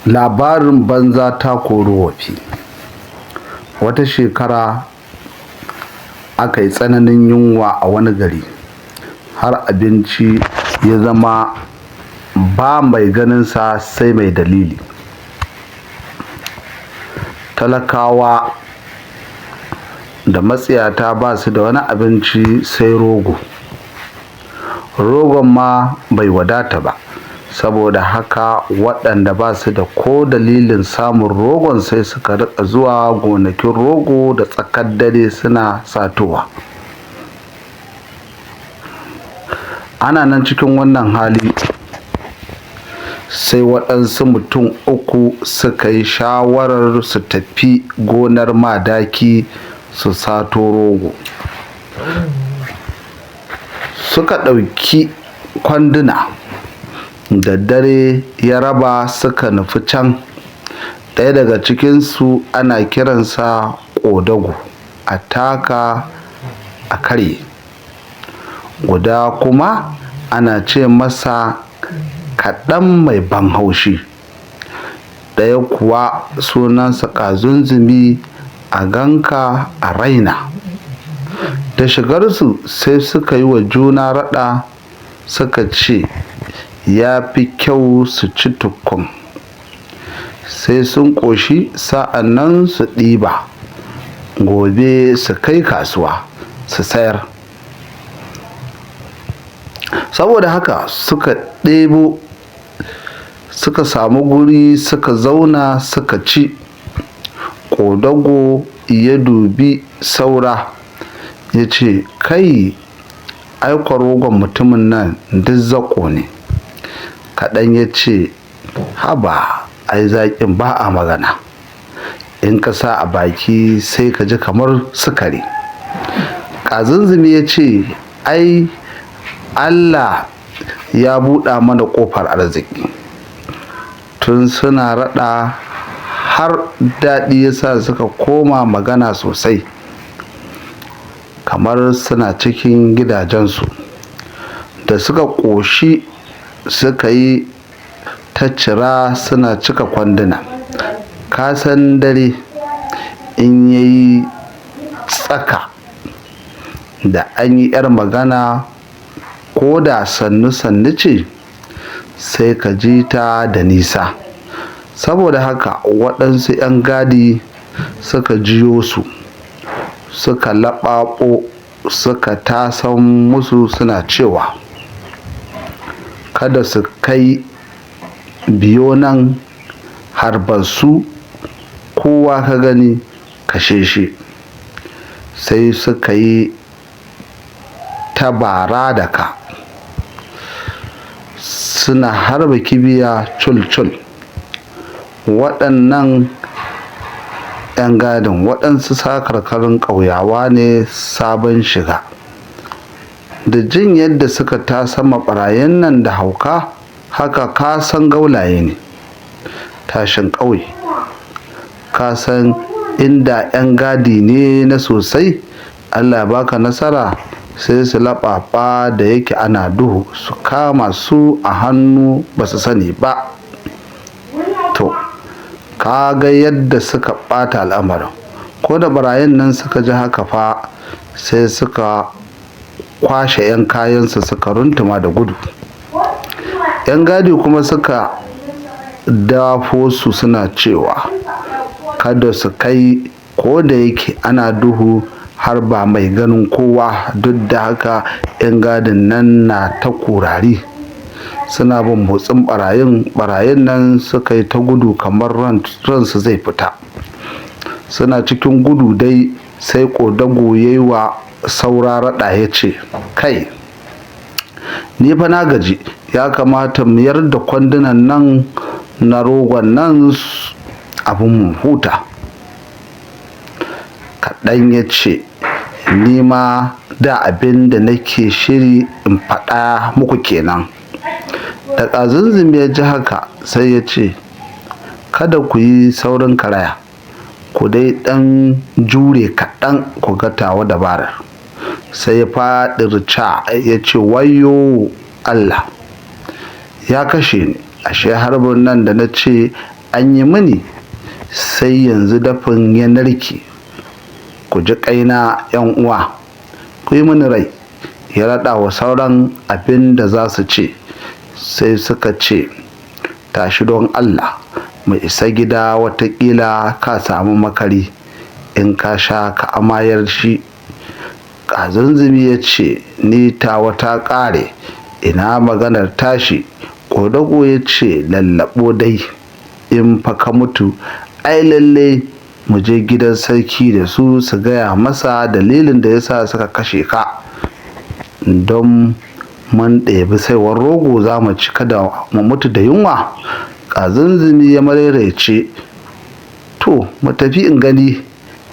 Labarin banza ta kori wofi. Wata shekara aka yi tsananin yunwa a wani gari, har abinci ya zama ba mai ganinsa sai mai dalili. Talakawa da matsiyata ba su da wani abinci sai rogo. Rogon ma bai wadata ba, saboda haka waɗanda ba su da ko dalilin samun rogon sai suka riƙa zuwa gonakin rogo da tsakar dare suna satowa. Ana nan cikin wannan hali sai waɗansu mutum uku suka yi shawarar su tafi gonar Madaki su sato rogo. Suka ɗauki kwanduna, da dare ya raba suka nufi can. Ɗaya daga cikinsu ana kiransa Ƙodago, a taka a karye. Guda kuma ana ce masa Kaɗan mai ban haushi. Ɗaya kuwa sunansa Ƙazunzumi, a ganka a raina. Da shigarsu sai suka yi wa juna raɗa suka ce ya fi kyau su ci tukun, sai sun ƙoshi sa'an nan su ɗiba, gobe su kai kasuwa su sayar. Saboda haka suka ɗebo, suka samu guri suka zauna suka ci. Ƙodago ya dubi saura ya ce, "Kai, ai kwa rogon mutumin nan duk zaƙo ne." Kaɗan ya ce, "Haba, ai zaƙin ba a magana. In ka sa a baki sai ka ji kamar sukari." Ƙazunzumi ya ce, "Ai Allah ya buɗe mana ƙofar arziki." Tun suna raɗa har daɗi ya sa suka koma magana sosai, kamar suna cikin gidajensu. Da suka ƙoshi suka yi ta cira suna cika kwanduna. Ka san dare in ya yi tsaka da an yi 'yar magana ko da sannu-sannu ce, sai ka ji ta da nisa. Saboda haka waɗansu 'yan gadi suka jiyo su, suka laɓaɓo suka tasan musu suna cewa, "Kada su kai biyo nan, harbarsu, kowa ka gani kashe shi." Sai suka yi tabara da ka, suna harba kibiya cul-cul. Waɗannan 'yan gadin waɗansu sakarkarin ƙauyawa ne sabon shiga. Da jin yadda suka tasamma ɓarayin nan da hauka, haka ka san gaulaye ne. Tashin ƙauye. Ka san inda 'yan gadi ne na sosai, Allah ya baka nasara, sai su laɓaɓa da yake ana duhu, su kama su a hannu ba su sani ba. To, ka ga yadda suka ɓata al'amarin. Ko da ɓarayin nan suka ji haka fa sai suka kwashe 'yan kayansu suka runtuma da gudu. 'Yan gadi kuma suka dafo su suna cewa, "Kada su kai, ko da yake ana duhu har ba mai ganin kowa." Duk da haka 'yan gadin nan na ta kurari. Suna bin motsin ɓarayin, ɓarayin nan suka yi ta gudu kamar ransu zai fita. Suna cikin gudu dai sai Ƙodago ya yi wa saura raɗa ya ce, "Kai, ni fa na gaji, ya kamata mu yar da kwandunan nan na rogon nan abin mu huta." Kaɗan ya ce, "Ni ma da abin da nake shiri in faɗa muku kenan." Da Ƙazunzumi ya ji haka sai ya ce, "Kada ku yi saurin karaya, ku dai ɗan jure kaɗan ku ga tawa dabarar." Sai ya faɗi rica ya ce, "Wayyo Allah, ya kashe ni, ashe harbin nan da na ce An yi mini, sai yanzu dafin ya narke. Ku ji ƙaina, 'yan uwa, ku yi mini rai. Ya raɗa wa sauran abin da za su ce, sai suka ce, tashi don Allah, mu isa gida, watakila ka samu makari, in ka sha ka amayar shi. Ƙazunzumi ya ce, ni tawa ta ƙare, ina maganar tashi. Ƙodago ya ce, lallaɓo dai, in fa ka mutu, ai lalle mu je gidan sarki da su su gaya masa dalilin da ya sa suka kashe ka. Don mun ɗebi saiwar rogo za mu ci kada mu mutu da yunwa. Ƙazunzumi ya maraice, to mu tafi in gani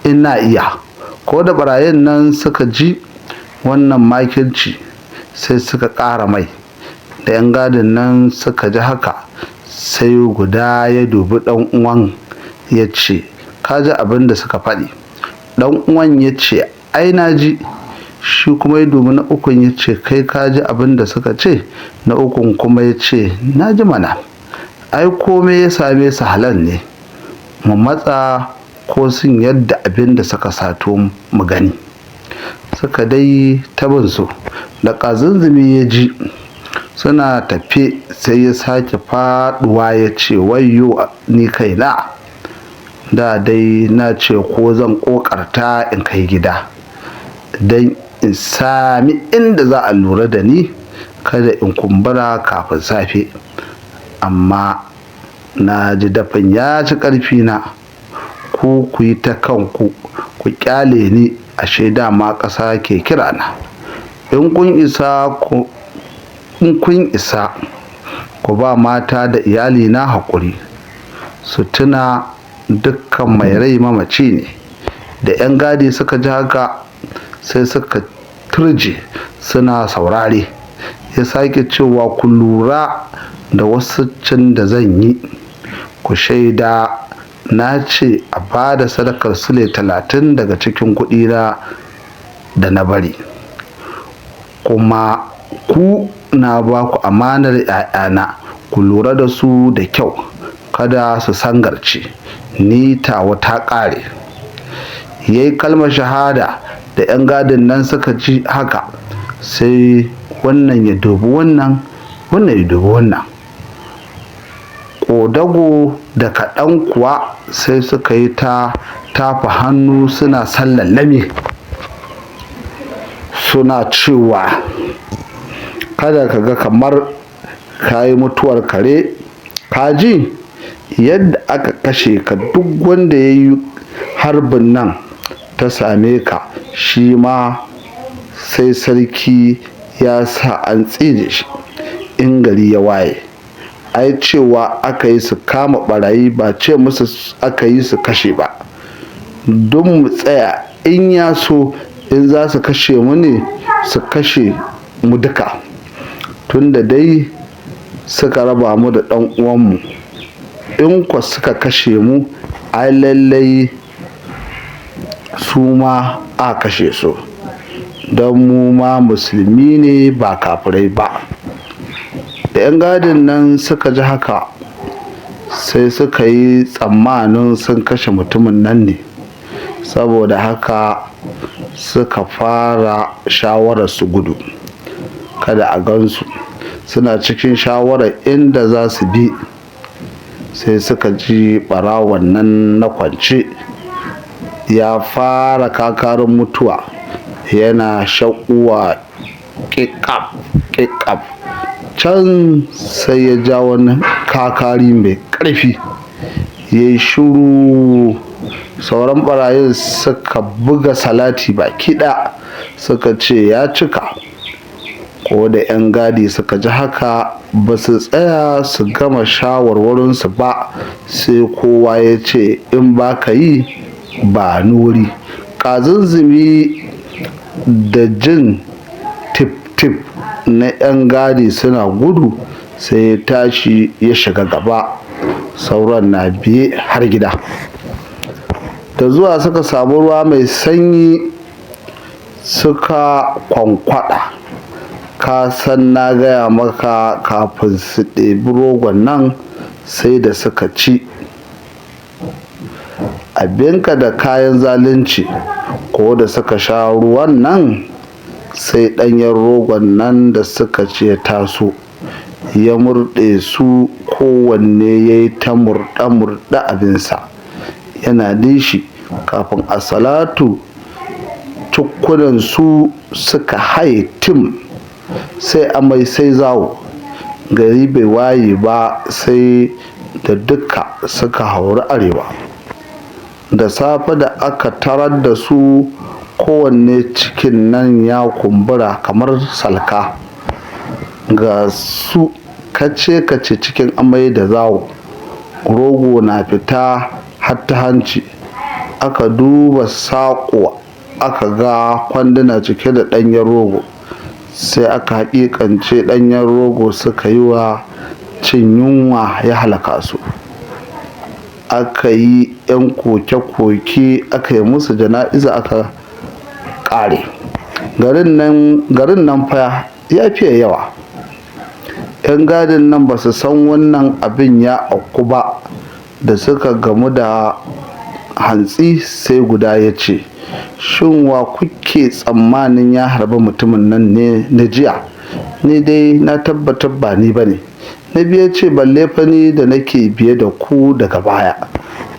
in na iya. Ko da ɓarayin nan suka ji wannan makirci, sai suka ƙara mai. Da 'yan gadin nan suka ji haka, sai guda ya dubi ɗan uwan ya ce, ka ji abin da suka faɗi. Ɗan uwan ya ce, ai na ji. Shi kuma ya dubi na ukun ya ce, kai ka ji abin da suka ce? Na ukun kuma ya ce, na ji mana. Ai komai ya same su halal ne. Mu matsa ko sun yadda abin da suka sato mu gani. Suka dai tabin su. Da ƙazunzumi ya ji suna tafe, sai ya sake faɗuwa ya ce, wayyo ni kaina. Da dai na ce ko zan ƙoƙarta in kai gida don in sami inda za a lura da ni, kada in kumbura kafin safe. Amma na ji dafin ya ci ƙarfina. Ku ku yi ta kanku, ku ƙyale ni, ashe dama ƙasa ke kirana. In kun isa ku ba mata da iyalina haƙuri, su tuna dukkan mai rai mamaci ne. Da 'yan gadi suka ji haka, sai suka turje suna saurare. Ya sake cewa, ku lura da wasu can da zan yi, ku shaida na ce a ba da sadakar sule 30 daga cikin kuɗina da na bari, kuma ku na ba ku amanar 'ya'yana, ku lura da su da kyau, kada su sangarce, ni tawa ta ƙare. Ya yi kalmar shahada. Da 'yan gadin nan suka ji haka, sai wannan ya dubi wannan, wannan ya dubi wannan. Ƙodago da kaɗan kuwa sai suka yi ta tafa hannu suna sallallami, suna cewa, kada ka ga kamar ka yi mutuwar kare, ka ji yadda aka kashe ka. Duk wanda ya yi harbin nan ta same ka, shi ma sai sarki ya sa an tsire shi in gari ya waye. Ai cewa aka yi su kama ɓarayi, ba ce musu aka yi su kashe ba. Don mu tsaya in ya so, in za su kashe mu ne, su kashe mu duka, tunda dai suka raba mu da ɗan uwanmu. In kwa suka kashe mu, ai lallai su ma a kashe su, don mu ma musulmi ne ba kafirai ba. Da 'yan gadin nan suka ji haka, sai suka yi tsammanin sun kashe mutumin nan ne, saboda haka suka fara shawarar su gudu, kada a gansu. Suna cikin shawarar inda za su bi, sai suka ji ɓarawon nan na kwance ya fara kakarin mutuwa, yana shaƙuwa ƙiƙaf ƙiƙaf. Can sai ya ja wani kakari mai ƙarfi, ya yi shiru. Sauran ɓarayin suka buga salati baki ɗaya, suka ce ya cika. Ko da 'yan gadi suka ji haka, ba su tsaya su gama shawarwarinsu ba, sai kowa ya ce, in ba ka yi ba nuri. Ƙazunzumi da jin tif-tif na 'yan gadi suna gudu, sai ya tashi ya shiga gaba, sauran na biye har gida. Da zuwa suka samu ruwa mai sanyi suka kwankwaɗa. Ka san na gaya maka, kafin su ɗebi rogon nan sai da suka ci. Abinka da kayan zalunci. Ko da suka sha ruwan nan, sai ɗanyen rogon nan da suka ci ya taso, ya murɗe su, kowanne ya yi ta murɗe-murɗe abinsa, yana nishi. Kafin assalatu cikkunansu suka haye tim, sai amai sai zawo. Gari bai waye ba sai da duka suka hauri arewa. Da safe da aka tarar da su, kowanne cikin nan ya kumbura kamar salka, ga su kace-kace cikin amai da zawo, rogo na fita har ta hanci. Aka duba saƙo aka ga kwanduna cike da ɗanyen rogo, sai aka haƙiƙance ɗanyen rogo suka yi wa cin yunwa ya halaka su. Aka yi 'yan koke-koke, aka yi musu jana'iza, aka ƙare. Garin nan fa ya fiye yawa. 'Yan gadin nan ba su san wannan abin ya auku ba. Da suka gamu da hantsi, sai guda ya ce, "Shin wa kuke tsammanin ya harbi mutumin nan ne na jiya? Ni dai na tabbatar ba ni ba ne." Na biyu ya ce, "Balle fa ni da nake biye da ku daga baya."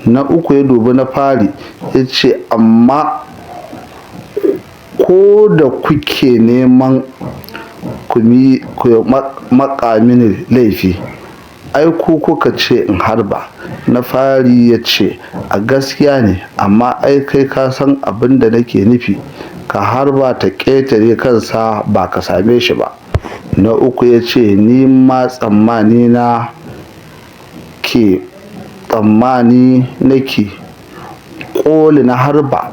Na uku ya dubi na fari ya ce, "Amma ko da kuke neman ku maƙa mini laifi, ai ku kuka ce in harba." Na fari ya ce, "A gaskiya ne, amma ai kai ka san abin da nake nufi, ka harba ta ƙetare kansa ba ka same shi ba." Na uku ya ce, "Ni ma tsammani nake ƙoli na harba.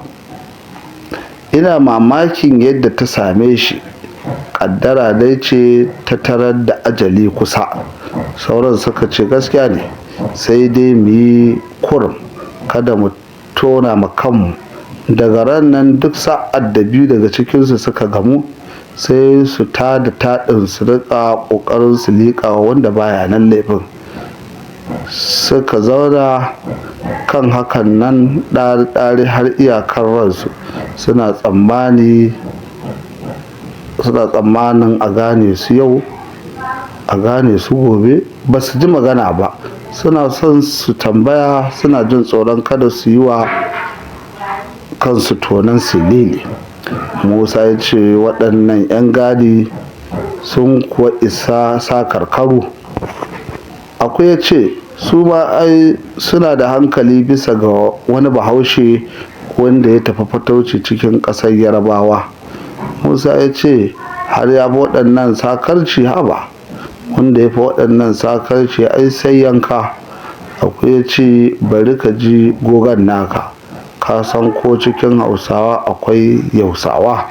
Ina mamakin yadda ta same shi, ƙaddara dai ce ta tarar da ajali kusa." Sauran suka ce, "Gaskiya ne, sai dai mu yi kurum, kada mu tona ma kanmu." Daga ran nan duk sa'ad da biyu daga cikinsu suka gamu, sai su tada taɗin su riƙa ƙoƙarin su liƙa wa wanda baya nan laifin. Suka zauna kan hakan nan ɗari-ɗari har iyakar ransu, suna tsammanin a gane su yau, a gane su gobe, ba su ji magana ba. Suna son su tambaya, suna jin tsoron kada su yi wa kansu tonon silili. Musa ya ce, "Waɗannan 'yan gadi sun kuwa isa sakarkaru." Aku ya ce, "Su ma ai suna da hankali bisa ga wani Bahaushe wanda ya tafi fatauci cikin ƙasar Yarabawa." Musa ya ce, "Har ya fi waɗannan sakarci? Haba, wanda ya fi waɗannan sakarci ai sai yanka." Aku ya ce, "Bari ka ji gogan naka, ka san ko cikin Hausawa akwai Yausawa?"